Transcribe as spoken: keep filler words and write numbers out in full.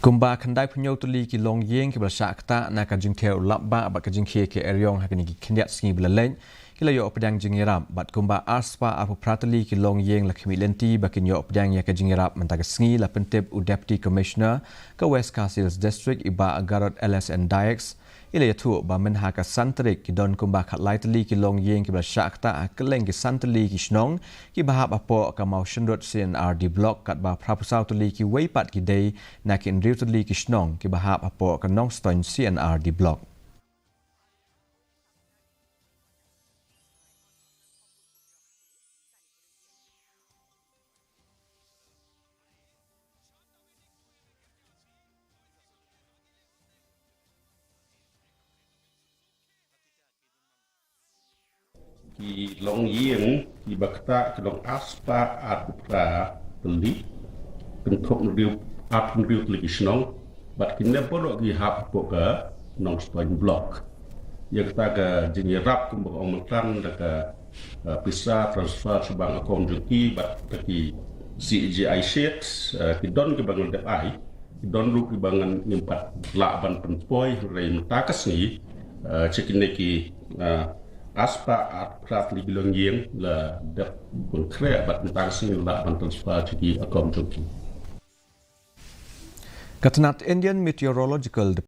Kumba khyndai phew tylli ki longïing kiba la shah ktah na ka jingther u lapbah bad ka jingkhie ki eriong ha kine ki khyndiat sngi ba la leit, ki la ïoh pdiang jingïarap, bad kumba arspah arphew phra tylli ki longïing la khmih lynti ba kin ïoh pdiang ïa ka jingïarap mynta ka sngi, la pyntip u Deputy Commissioner ka West Khasi Hills District, i Bah Garod L S N Dykes. I la ïathuh ba mynha ka san tarik ki don kumba khatlai tylli ki longïing kiba la shah ktah ha kylleng ki san tylli ki shnong kiba hap hapoh ka Mawshynrut C and R D Block, katba phra phew saw tylli kiwei pat ki dei na ki hynriew tylli ki shnong kiba hap hapoh ka Nongstoiñ C and R D Block. Ki longïing kiba ktah ki long arspah arphew phra tylli, kynthup hynriew, arphew hynriew tylli ki shnong, bad kine baroh ki hap hapoh ka Nongstoiñ Block. Ïa kata ka jingïarap kumba ka ong mynta da ka, eh, pisa transfer shaphang account jong ki bad da ki C G I sheet, eh, ki don kiba ngan dep ai, ki don ruh kiba ngan ngim pat lah ban pynpoi, hynrei mynta ka sngi, eh, sha kine ki, eh, arspah arphew phra tylli ki longïing la dep pynkhreh bad mynta ka sngi lah ban transfer sha ki account jong ki. Ka tnat Indian Meteorological